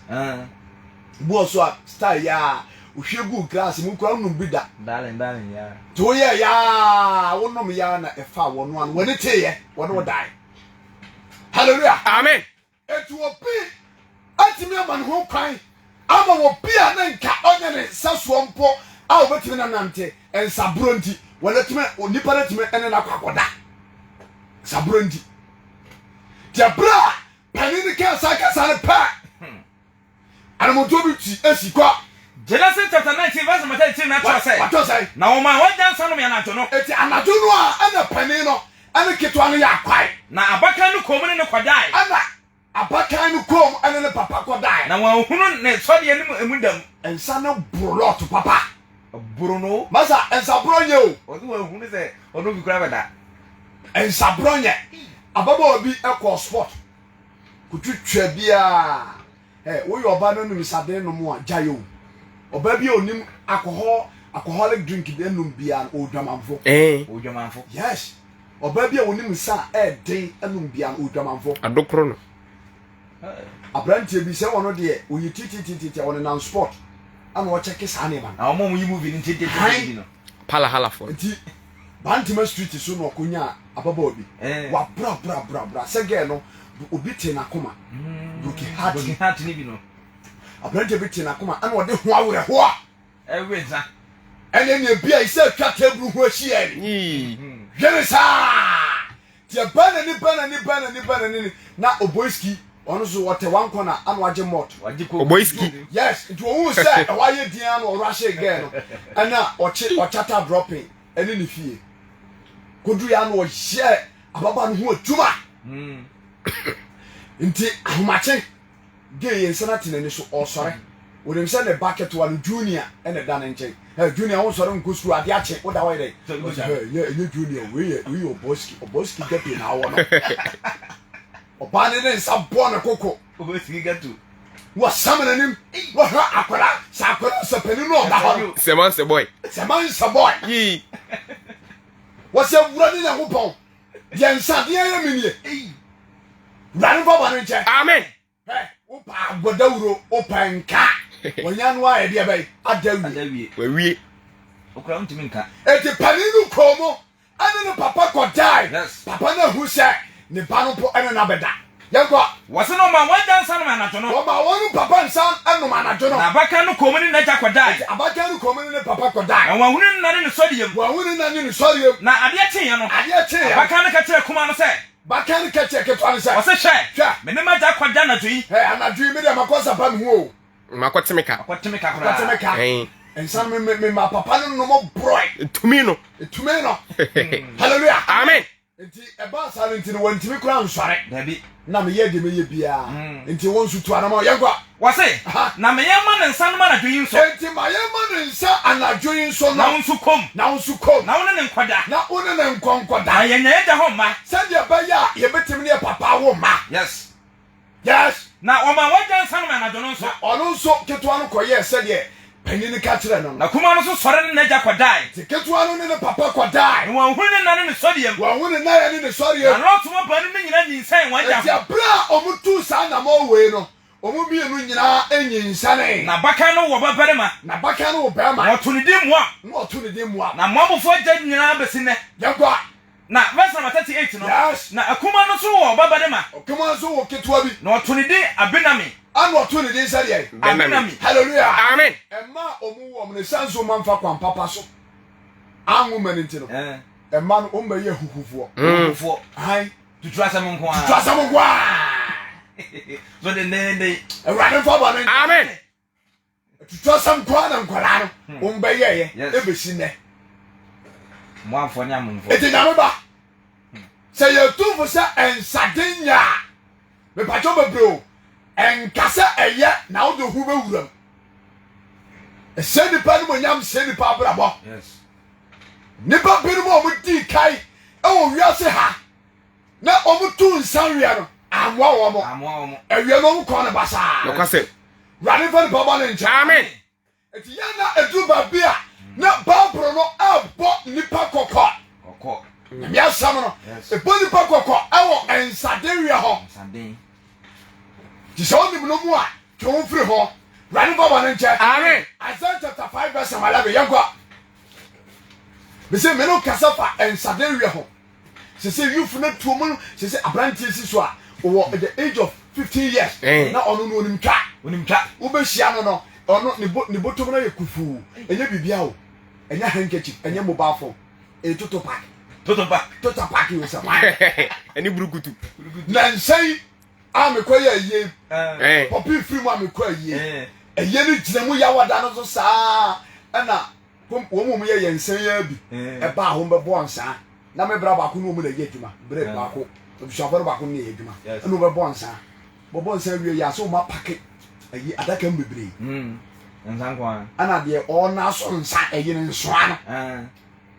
Boɔ so a style yi a ohwie gu glass mu kura wonom bi da. Darling darling ya. Nti woyɛ yaa wonom yaa na ɛfa wɔn ano wɔne teeɛ wɔne wo dae. Hallelujah. Amen. Eti obi atumi ama ne ho kwan ama obi a ne nka ɔnyɛ ne nsasoɔ mpo a obetumi nanante nsaboro nti wɔn atumi onipa no atumi ne no akɔ akɔda nsaboro nti. Deɛ bere a Panin no kaa saa kasa no pɛ, anammɔntuo bi ti esi kɔ. Genesis chapter 19 verse number 33 na kyerɛ sɛ. Watɔ sɛn? Na wɔmaa wɔn agya nsa nom anadwo no. Eti anadwo no a ɛna panin no ɛne ketewa no yɛ akwae. Na abakan no kɔɔ mu ne no kɔdae. Ɛna abakan no kɔɔ mu ɛne ne papa kɔdae. Na wɔanhunu ne sɔdeɛ no mu emu da mu. Nsa no boro Lot papa. Boro no. Masa nsa borɔ nyɛ o. Ɔse wɔanhunu sɛ ɔno bi koraa bɛda. Nsa borɔ nyɛ. Ababaawa bi kɔɔ sport kotwitwa biaa. Ɛ woyɛ ɔbaa na onim nsaden nom a gyae o. Ɔbaa bi a onim alcohol alcoholic drink bi nom biaa no ɔwɔ dwamanfo. Eh. Ɔwɔ dwamanfo. Yes. Ɔbaa bi a onim nsa a ɛɛden nom biaa no ɔwɔ dwamanfo. Adokoro no. Abranteɛ bi sɛ ɔno deɛ ɔyɛ titititi a ɔnenam sport ana ɔkyɛke saa nneɛma no. Na wɔn a wɔyi movie no ntententen bi no. Pala halafoɔ. Nti Bantama street so na ɔkɔnyaa ababaawa bi. Wabra bra bra bra sɛ girl no obi tee n'akoma. Broken heart. Broken heart ni bi no. Abranteɛ bi tee n'akoma ɛna ɔde ho awerɛhoɔ. Ɛwe nsa. Ɛne nea bi a sɛ atwa table ho ahyia ni. Hwɛ ne saa. Deɛ bɛn n'ani bɛn n'ani bɛn n'ani bɛn n'ani na Oboiski ɔno nso ɔtɛ one corner ana wagye malt. Oboiski. Yes, nti ohun sɛ ɛhɔ ayɛ din ano ɔrashe girl no ɛna ɔkye ɔchata dropping ɛne ne fie. Kodu ya na ɔyɛ ababa no ho adwuma. Nti ahomakye Gay yɛ nsa no ate n'ani so, ɔresɔre. Onim sɛ ne ba ketewa no, Junior, na ɛda ne nkyɛn. Hey, Junior, wonsɔre nkɔ sukuu, ade akye, woda hɔ yɛ dɛn? Ɔsɛ, hey, ɛnyɛ, ɛnyɛ Junior, wei yɛ, wei yɛ Oboski, Oboski ghetto na awɔ no. Ɔbaa no de ne nsa bɔɔ ne koko. Oboski ghetto. Wɔsam n'anim, wɔhwɛ akwadaa, sɛ akwadaa sɛ panin no ɔda hɔ no. Sɛmanse boy. Sɛmanse boy. Yii. Wɔsɛ wura ne Nyankopɔn. Deɛ nsadeɛ yɛ me nie. Wurade mfa bɔne nkyɛ. Amen. Hwɛ, wopɛ abɔ dawuro, wopɛ nka. Wɔnya no ayɛ deɛ bɛyɛ ada wie. Wawie. Okura ntumi nka. Eti panin no kɔɔ mu ɛne ne papa kɔdae. Yes. Papa no ahu sɛ ne ba no mpo ɛne no abɛda. Yɛnkɔ. Wɔse no ɔmaa wɔn agya nsa nom anadwo no. Wɔmaa wɔn papa nsa nom anadwo no. Na abakan no kɔɔ mu ne n'agya kɔdae. Enti abakan no kɔɔ mu ne ne papa kɔdae. Na wɔanhunu ne nna ne ne sɔreɛ mu. Wɔanhunu ne nna ne ne sɔreɛ mu. Na adeɛ kyeeɛ no. Adeɛ kyeeɛ no. Abakan no ka kyerɛɛ kumaa no sɛ. Bakan no ka kyerɛɛ ketewa no sɛ. Ɔse, Hwɛ! Hwɛ! Me ne m'agya akɔda anadwo yi. Hwɛ, anadwo yi, me deɛ makɔ sapa me ho o. Makɔte me ka. Makɔte me ka koraa. Makɔte me ka. Ɛn. Nsa no me me ma papa no nom borɔe. Tumi no. Tumi no. Hallelujah. Amen. Nti ɛbaa saa no nti no wantumi koraa nsɔre. Dabi. Na meyɛ deɛ meyɛ biara. Nti wo nso tu anamɔ. Yɛnkɔ. Wɔse, na ma yɛmma ne nsa nom anadwo yi nso. Enti ma yɛmma ne nsa anadwo yi nso nom. Na wo nso kɔ mu. Na wo nso kɔ mu. Na wo ne no nkɔda. Na wo ne no nkɔ nkɔda. Na yɛanya yɛn agya hɔ mma. Sɛdeɛ ɛbɛyɛ a yɛbɛtumi ne yɛn papa awo mma. Yes. Yes. Na wɔmaa w'agya nsa nom anadwo no nso. Na ɔno nso, ketewa no kɔyɛɛ sɛdeɛ panin no ka kyerɛɛ no no. Na kumaa no nso sɔre ne n'agya kɔdae. Nti ketewa no ne ne papa kɔdae. Na wɔanhunu ne nna ne ne sɔreɛ mu. Wɔanhu ne nnaeɛ ne ne sɔreɛ mu. Na Lot mma baanu no nyinaa nyinsɛn wɔn agya Enti ho. ɛberɛ a wɔtuu saa anammɔn wei no, wɔn mmienu nyinaa nyinsɛnee. Na abakan no woo ɔbabarima. Na abakan no woo barima. Na wɔtoo ne din Moab. Na wɔtoo ne din Moab. Na Moabfoɔ agya nyinaa bɛsi nnɛ. Yɛnkɔ. Na verse number 38 no. Yes. Na akumaa no nso wɔ ɔbabarima. Ɔkumaa nso wɔ ketewa bi. Na ɔto ne din Abenami. Ɛna ɔto ne din sɛdeɛ. Abenami. Hallelujah. Amen. Ɛma a wɔn wɔ wɔn no san so wɔn amfa kwan papa so anwo mma no nti no. Ɛma no wɔn bɛyɛ ahuhufoɔ. Ahuhufoɔ. Ahan. Tutu asɛm nko ara. Tutu asɛm nko ara. So dendenden. Awurade nfa bɔ ne. Amen. Atuturasɛm nko ara na nkwadaa no hmm. wɔn bɛyɛɛyɛ ebesi nnɛ. Moabfoɔ ne Amonfoɔ. Eti nyame ba hmm. sɛ yɛtu fo sɛ nsaden nyɛ a mepakyɛw bebree o ɛnka sɛ ɛyɛ na wode ho bɛwura mu ɛsɛ nipa no monyam sɛ nipa abrabɔ nipa binom a wɔdii kae ɛwɔ wiase ha na wɔn tu nsa wia no amoa wɔn awia no wɔn kɔn no basaa nokwasɛm wurade nfa nipa bɔ ne nkyɛn amen eti yɛn na eduru baabi a na baabolo no ɛbɔ nipa kɔkɔ nyame asɛm no ɛbɔ nipa kɔkɔ ɛwɔ nsaden wia hɔ te sɛ wonim no mu a twe wo firi hɔ wurade nfa bɔ ne nkyɛn amen Isaiah chapter 5 verse 11 yɛnkɔ mese me no kasa fa nsaden wia ho sese youth no tuo mu sese aberanteɛ si so a ɔwɔ the age of 15 years eh. na ɔno no onim twa onim twa wobɛhyia no no ɔno ne bo ne bɔtɔm no yɛ kufuu ɛnyɛ biribia o ɛnyɛ handkerchief ɛnyɛ mobile phone ɛyɛ toto pack toto pack toto pack yɛ sɛ hwan ɛne burukutu na nsa yi a mekɔ yɛ ayie eh. pɔpi firi mu a mekɔ ayie eh. ayie no gyina mu yawada no so saa ɛna Wɔn a wɔyɛ yɛn nsɛn yi ara bi ɛbaa hɔ bɛbɔ nsaa na me bra baako ne wɔn na ɛyɛ adwuma bere baako abusuafo no baako ne yɛ adwuma ɛna wɔbɛbɔ nsaa bɔbɔ nsaa wie yɛ asɛ wɔn apake ɛyi adaka mu bebree hmm. nsa nko ara ɛna deɛ ɔna so nsa ɛyi ne nsoa no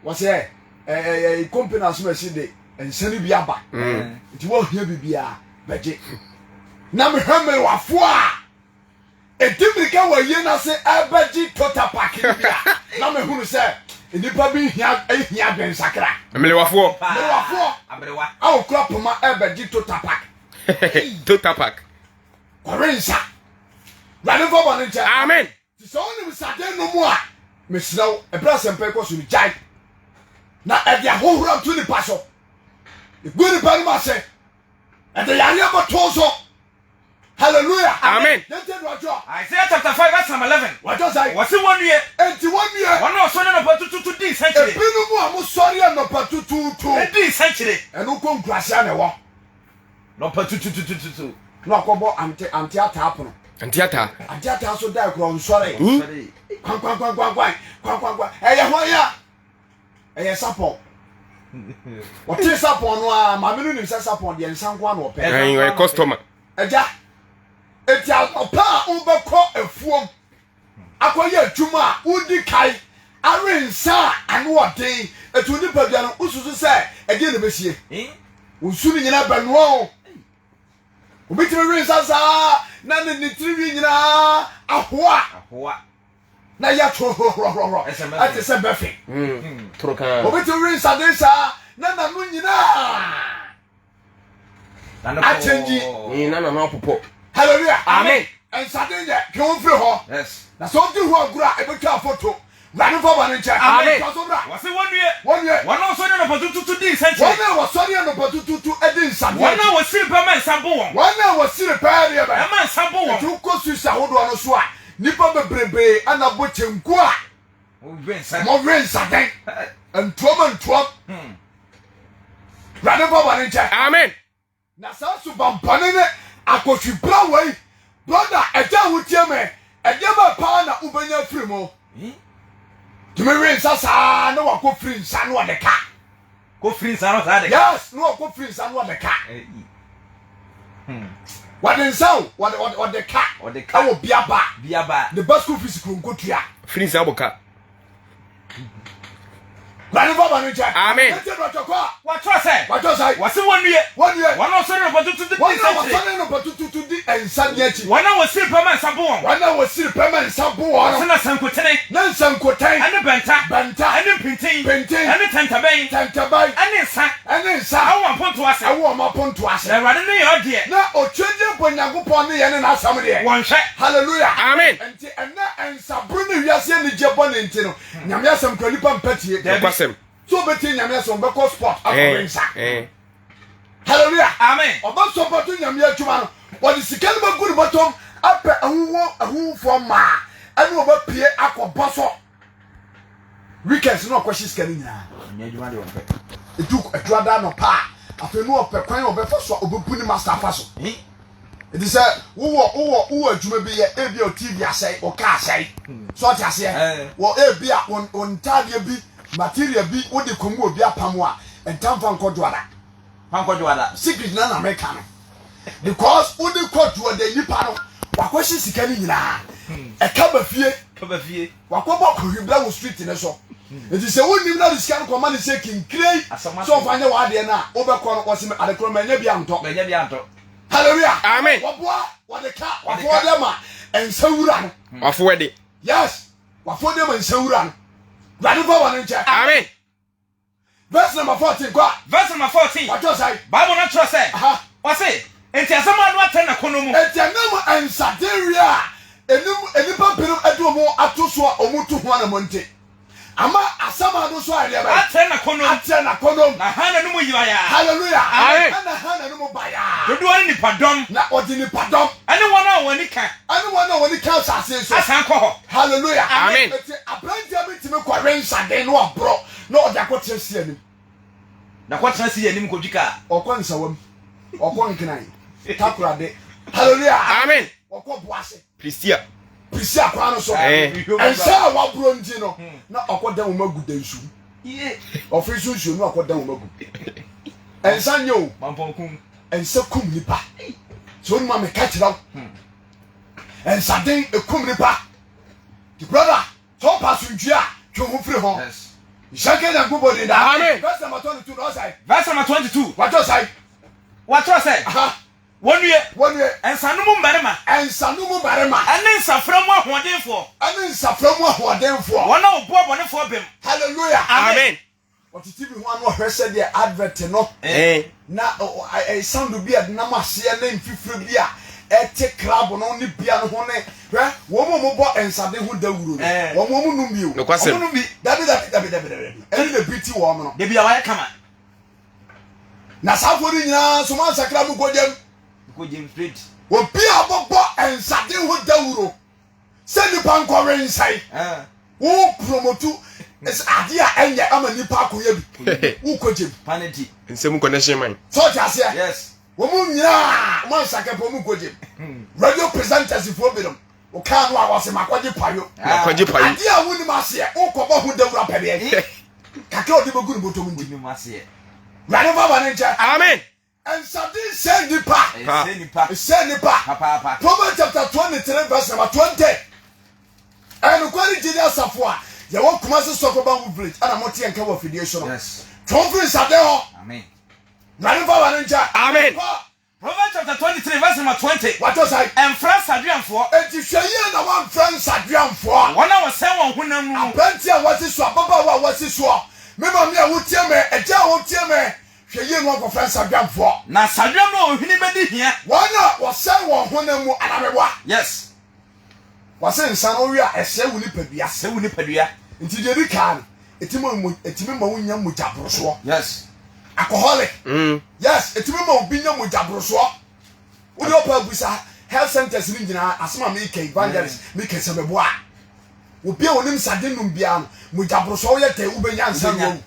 wɔsɛ ɛɛ ɛɛ kɔmpani asomasi de nsa no bi aba hmm. nti wɔhia biribiara bɛgye na mehwɛ mmerewafoɔ a Ɛdi mmirika wɔ ayie no ase ɛrebɛgye Total Park no bi a, na mehunu sɛ nnipa bi hia hia adwensakra. Mmerewafoɔ. Mmerewafoɔ. Aberewa. A wɔkura poma ɛrebɛgye Total Park. Total Park. Kɔwe nsa. Wurade mfa bɔne nkyɛ. Amen. Te sɛ wonim nsaden no mu a, mesrɛ wo, ɛberɛ asɛmpa yi kɔ so no, gyae. Na ɛde ahohora to nipa so. Ɛgu nipa no mu ase. Ɛde yareɛ bɛto so. Hallelujah. Amen. Yɛntie deɛ ɔtwerɛ. Isaiah chapter 5 verse number 11. Wɔtwerɛ sɛn? Wɔse wɔnnue. Enti wɔnnue. Wɔn a wɔsɔre anɔpa tutuutu di nsɛnkyerɛ. Ebinom a mosɔre anɔpa tutuutu. Di nsɛnkyerɛ. Ɛno kɔ nkuraseɛ na ɛwɔ. Nɔpa tututututu. Na wakɔbɔ ante ante ataa pono. Ante ataa. Ante ataa so da korɔ nsɔre. Kwankwankwankwankwan kwankwankwan ɛyɛ hwan ya? Ɛyɛ sapɔn. Ɔte sapɔn no a maame no nim sɛ sapɔn deɛ nsa nko ano ɔpɛ. Ɛn ɔyɛ customer. Ɛgya eti anɔpa a wobɛkɔ afuom akɔyɛ adwuma a wodi kae awe nsa a ano ɔden etu nipadua no wosusu sɛ ɛdeɛ na ɛbɛsie. Wo nsu no nyinaa bɛnoa o. Obi tumi we nsa saa na ne ne tirinwi nyinaa ahoa. Ahoa. Na yɛ torohorohorohoro ɛte sɛ bɛfe. Torokaa. Obi tumi we nsaden saa na n'ano nyinaa akyɛngyi. Na n'ano apopɔ. Hallelujah. Amen. Nsaden yɛ twe wo mfiri hɔ. Yes. Na sɛ wodi ho agorɔ a ɛbɛtwa afoto. Wurade mfa bɔne nkyɛ. Amen. Toa so bra. Wɔse wɔnnue. Wɔnnue. Wɔn a wɔsɔre anɔpa tututu di nsɛnkyerɛ. Wɔn a wɔsɔre anɔpa tututu di nsadeɛ Wɔn a akyi. wɔsiri pɛ ma nsa bo wɔn. Wɔn a wɔsiri pɛ deɛ bɛn? Ɛma nsa bo wɔn. Enti wokɔ Swiss ahodoɔ no so a, nnipa bebrebe na bɔ kyenku a Wɔwe nsa. wɔwe nsaden. Ntoam ntoam. Wurade mfa bɔne nkyɛ. Amen. Na saa subampɔne ne akɔhwibra wei, brɔda, agya a wotie me, ɛdeɛ bɛn paa na wobɛnya afiri mu? Tumi we nsa saa na wakɔ firi nsa na ɔde ka. Kɔ firi nsa no saa de ka. Yes, na wakɔ firi nsa na ɔde ka. Wɔde nsa o, wɔde wɔde wɔde ka. Ɔde ka. Ɛwɔ biaba. Biaba. Ne ba school fees kuro nkotua. Firi nsa bɔ ka. Wurade mfa bɔne nkyɛ. Amen. Yɛntie deɛ ɔtwerɛ kɔ a. Wɔatwerɛ sɛ. Wɔatwerɛ sɛ. Wɔse wɔnnue. Wɔnnue. Wɔn a wɔsɔre anɔpa tututu di Wɔn a nsɛnkyerɛ. wɔsɔre anɔpa tututu di nsa ni akyi. Wɔn a wɔsiri pɛ ma nsa bo wɔn. Wɔn a wɔsiri pɛ ma nsa bo wɔn. Wɔse na sankutene. Ne nsankutɛn. Ɛne bɛnta. Bɛnta. Ɛne mpintin. Pintin. Ɛne tɛntɛbɛn. Tɛntɛbɛn. Ɛne nsa. Ɛne nsa. Ɛwɔ wɔn apontoɔ ase. Ɛwɔ wɔn apontoɔ ase. Na Awurade nneyɔɔ deɛ. Na Otwedeɛmpo Nyankopɔn nneyɛɛ ne n'asɛm deɛ. Wɔnhwɛ. Hallelujah. Amen. Enti ɛnnɛ nsaboro ne wiase anigye bɔne nti no, Nyame asɛm kura nipa mpɛ tie. Nokwasɛm. Sɛ ɔbɛtie Nyame asɛm ɔbɛkɔ sport akɔwe nsa. Eh. Hallelujah. Amen. Ɔbɛsɔpɔto Nyame adwuma no. Wɔde sika no bɛgu ne bɔtɔm apɛ ahuhuo ahuhufoɔ mmaa ɛne ɔbɛpie akɔbɔ so. Weekends no ɔkɔhye sika no nyinaa. Nyame adwuma deɛ ɔmpɛ. Edu adwuada anɔpa a afei no ɔpɛ kwan a ɔbɛfa so a ɔbɛbu ne master afa so. Ɛti sɛ wowɔ wowɔ wowɔ adwuma bi yɛ ebi a TV asɛe wo kaa asɛe so ɔte aseɛ wɔ ebi a wo wo ntaadeɛ bi material bi wode kɔm wɔ bi apam a ntamfa nkɔ dwoada. Fa nkɔ dwoada. Secret na na meka no because wode kɔ dwoada nipa no wakɔhye sika no nyinaa ɛka ba fie. Ka ba fie. Wakɔbɔ kɔhwibra wɔ street no so. Nti sɛ wonnim na de sika no kɔma no sɛ kinkirei Asɛm sɛ ɔmfa nyɛ w'adeɛ no a wobɛkɔ no wɔse adekorɔ manya bi antɔ. Manya bi antɔ. Hallelujah. Amen. Wɔboa wɔde ka wafoɔ de ma nsa wura no. Wafoɔ de. Yes, wafoɔ de ma nsa wura no. Wurade fa wɔn nkyɛn. Amen. Verse number 14 kɔ a. Verse number 14. Wɔtwerɛ sɛ. Bible no twerɛ sɛ. Aha. Ɔse, enti asɛm a ano atɛn n'akɔnnɔ mu. Enti ɛnam nsadenweɛ a enim nnipa binom de wɔn ato so a wɔtu ho anammɔn nti. Ama asamando so ayɛ deɛ bɛn? Atrɛ n'akɔnnɔ mu. Atrɛ n'akɔnnɔ mu. Na hann n'anomu yerayaa. Hallelujah. Amen. Ɛna hann n'anomu bayaa. Dodoɔ ne nnipadɔm. Na ɔde nnipadɔm. Ɛne wɔn a wɔn ani ka. Ɛne wɔn a wɔn ani ka asase so. Asan kɔ hɔ. Hallelujah. Amen. Eti aberanteɛ bi tumi kɔwe nsaden na waborɔ na ɔde akɔtena si anim. Na kɔtena si anim kɔtwi kaa. Ɔkɔ nsawam. Ɔkɔ nkran. Takorade. Hallelujah. Amen. Ɔkɔ boase. Pristia. Prisia kwan no so. Nsa a waborɔ nti no, na ɔkɔda wɔn agu da nsu. Ɔfiri so nsuo no akɔda wɔn agu. Nsa nyɛ o. Nsa kum nipa. Sɛ onum a meka kyerɛ wo. Nsaden ekum nipa. The brother, sɛ ɔpa asomdwie a, twe ho firi ho. Nhyɛ nka Nyankopɔn din daa. Amen. Verse number 22 na ɔsɛe. Verse number 22. Watɔ sɛe. Watwerɛ sɛ. Aha. Wɔnnue! Wɔnnue! Nsanom mu mmarima. Nsanom mu mmarima. Ɛne nsafra mu ahoɔdenfoɔ. Ɛne nsafra mu ahoɔdenfoɔ. Wɔn a wɔbu abɔnefoɔ bem. Hallelujah! Amen. Ɔte TV ho ano ɔhwɛ sɛdeɛ advert no na sound bi a ɛdenam aseɛ ne mfifire bi a ɛte club no ne bia no ho ne hwɛ wɔn a wɔbɔ nsaden ho dawuro no wɔn wɔn num bi o. Nokwasɛm. Wɔn num bi. Dabi dabi dabi dabi dabi. Ɛne na bi ti wɔn no. Dabi a wɔayɛ kama. Na saa afɔre nyinaa nso moansakra mo kɔ gyam. Obi a ɔbɔbɔ nsaden ho dawuro sɛ nnipa nkɔwe nsa yi, wo promotu adeɛ a ɛnyɛ ama nnipa akɔyɛ bi, wokɔ gyem. Nsɛm connection man. Sɛ ɔte aseɛ? Yes. Wɔn mu nyinaa wɔn ansakɛ pɛ wɔn kɔ gyem. Radio presenters foɔ binom, wɔkaa no a wɔse makɔgye payo. Makɔgye payo. Adeɛ a wonim aseɛ, wokɔbɔ ho dawuro apɛdeɛ. Kakra a ɔde bɛgu ne bɔtɔ mu nti. Wonim aseɛ. Wurade mfa bɔne nkyɛ. Amen. Nsaden sɛe nnipa. Ɛsɛe nnipa. Ɛsɛe nnipa. Papaapa. Proverbs chapter 23 verse number 20. Ɛnokware gyidi asafo a yɛwɔ Kumasi Sɔkɔbangu village ɛna mote yɛn nka wɔ afidie so no. Yes. Twɔn firi nsaden hɔ. Amen. Wurade mfa w'ano nkyɛ. Amen. Kɔ. Proverbs chapter 23 verse number 20. Wato sae. Ɛmfra nsadweamfoɔ. Enti hwɛ yie na woamfra nsadweamfoɔ. Wɔn a wɔsɛe wɔn honam no mu. Aberanteɛ a wasi so, ababaawa a wasi soɔ, me maame a wotie me, agya a wotie me, Hwɛ yie na woankɔfrɛ nsadwamfoɔ. Na sadwam no ohwene bɛdi hia. Wɔn a wɔsɛe wɔn honam mu anaa meboa? Yes. Wɔse nsa no wowe a ɛsɛe wo nipadua. Sɛe wo nipadua. Nti deɛ ɛdi kan no, ɛtumi ma ɛtumi ma wonya mogya borosoɔ. Yes. Alcoholic. Yes, ɛtumi ma obi nya mogya borosoɔ. Wode ɔpɛ abusa health centers no nyinaa asɛm a meka evangelist meka sɛ meboa. Obi a onim sade nom biara no, mogya borosoɔ woyɛ dɛn wobɛnya nsa no wawu.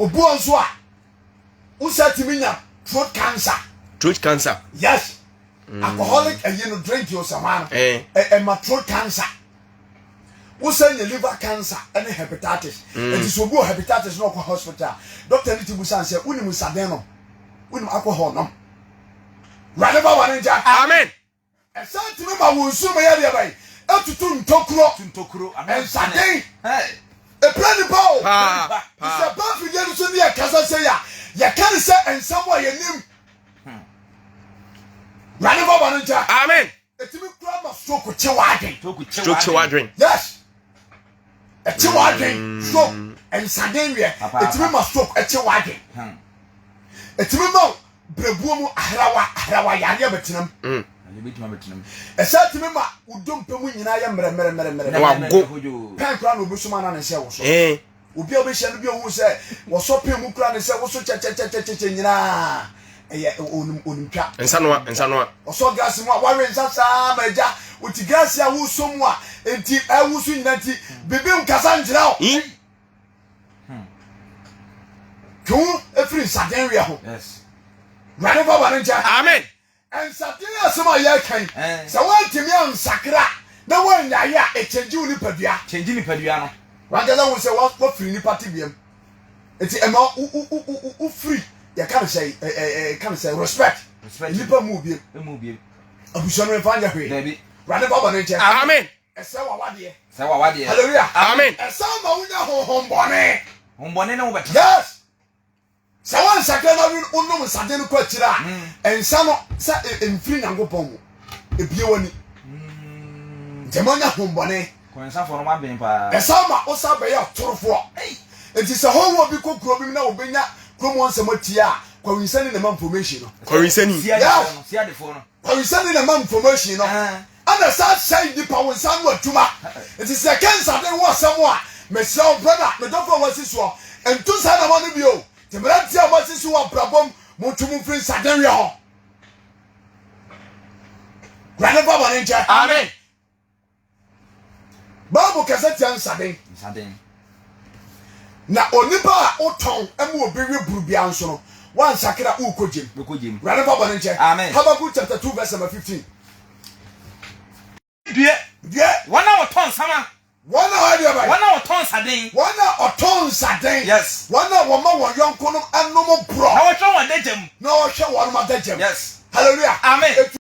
Obi wɔ nso a wosa tumi nya throat cancer. Throat cancer. Yes. Alcoholic ɛyi no drink yɛ ɔsɛ hwan no. Ɛma throat cancer. Wosa nya liver cancer ɛne hepatitis. Ɛti sɛ obi wɔ hepatitis na ɔkɔ hospital doctor ne ti busa sɛ wonim nsaden nom wonim alcohol nom. Wurade ba wa ne nkyɛn. Amen. Ɛsan tumi ma wo nsoromma yɛ deɛ bɛn? Ɛtutu ntokuro. Ntokuro. Nsaden. Ɛpira nipa o. Paa. Paa. Sɛ ba afidie no so ne yɛkasa sei a, yɛka ne sɛ nsɛm a yɛnim. Wurade fa bɔne nkyɛ. Amen. Ɛtumi kura ma stroke kye w'adwen. Stroke kye w'adwen. Yes. Ɛkye w'adwen. Stroke. Nsaden wiɛ. Ɛtumi ma stroke ɛkye w'adwen. Ɛtumi ma Berɛbuo mu ahrawa, ahrawa yareɛ bɛtena mu. Ɛsan tumi ma wo dompe mu nyinaa yɛ mmerɛmmerɛmmerɛ. Na wago. Pɛn koraa na obi soma na ne nsa wɔ so. Obi a wobɛhyia no bi ohu sɛ wɔsɔ pɛn mu koraa ne nsa woso kyɛkyɛkyɛkyɛkyɛ nyinaa ɛyɛ onim onim twa. Nsa noa, nsa noa. Ɔsɔ gas mu a wawe nsa saa ma agya wote gas a wosɔ mu a nti ɛwoso nyina nti bibi nkasa nkyerɛ wo. Twe wo firi nsaden weɛ ho. Wurade mfa bɔne nkyɛ. Amen. Nsaden asɛm a yɛreka yi, sɛ woantumi ansakra na woannyae a, ɛkyɛngye wo nipadua. Kyɛngye nipadua no. Wankasa hu sɛ woafiri nipa tebea mu. Nti ɛma wofiri yɛka no sɛ yɛka no sɛ respect. Nipa mu biem. Abusua no mfa nyɛ hwee. Wurade mfa bɔne nkyɛ. Amen. Ɛsɛe w'awadeɛ. Sɛe w'awadeɛ. Hallelujah. Amen. Ɛsan ma wonya honhom bɔne. Honhom bɔne ne wo bɛtena. Yes. Sɛ woansakra na wonom nsaden no kɔ akyire a, nsa no sɛ mfiri Nyankopɔn mu. Ebie w'ani. Nti ɛma wonya honhom bɔne. Kɔnsafoɔ no waben paa. Ɛsan ma wosan bɛyɛ ɔtorofoɔ. Nti sɛ hɔhoɔ bi kɔ kuro bi mu na wɔbɛnya kurom hɔ nsɛm atie a, kɔwinsani na ɛma information no. Kɔwinsani. Yes. Siadefoɔ no. Kɔwinsani na ɛma information no. Ɛna san sɛe nnipa wo nsa ano adwuma. Nti sɛ yɛka nsaden ho asɛm a, mesrɛ wo brɔda, me dɔfo a woasi soɔ, nto saa nama no bio. Nti mmeranteɛ a moasi so wɔ abrabɔ mu, montwe mo mfiri nsaden weɛ ho. Awurade mfa bɔne nkyɛ. Amen. Bible kasa tia nsaden. Nsaden. Na onipa a wotɔn ma obi we buru bia nso no, wansakra wokɔ gyem. Wokɔ gyem. Awurade mfa bɔne nkyɛ. Amen. Habakkuk chapter 2 verse number 15. Due. Due. Wɔn a wɔtɔ nsama. Wɔn a wɔyɛ bɛn? Wɔn a wɔtɔ nsaden. Wɔn a wɔtɔ nsaden. Yes. Wɔn a wɔma wɔn yɔnkonom nom borɔ. Na wɔhwɛ wɔn adagya mu. Na wɔhwɛ wɔn adagya mu. Yes. Hallelujah. Amen.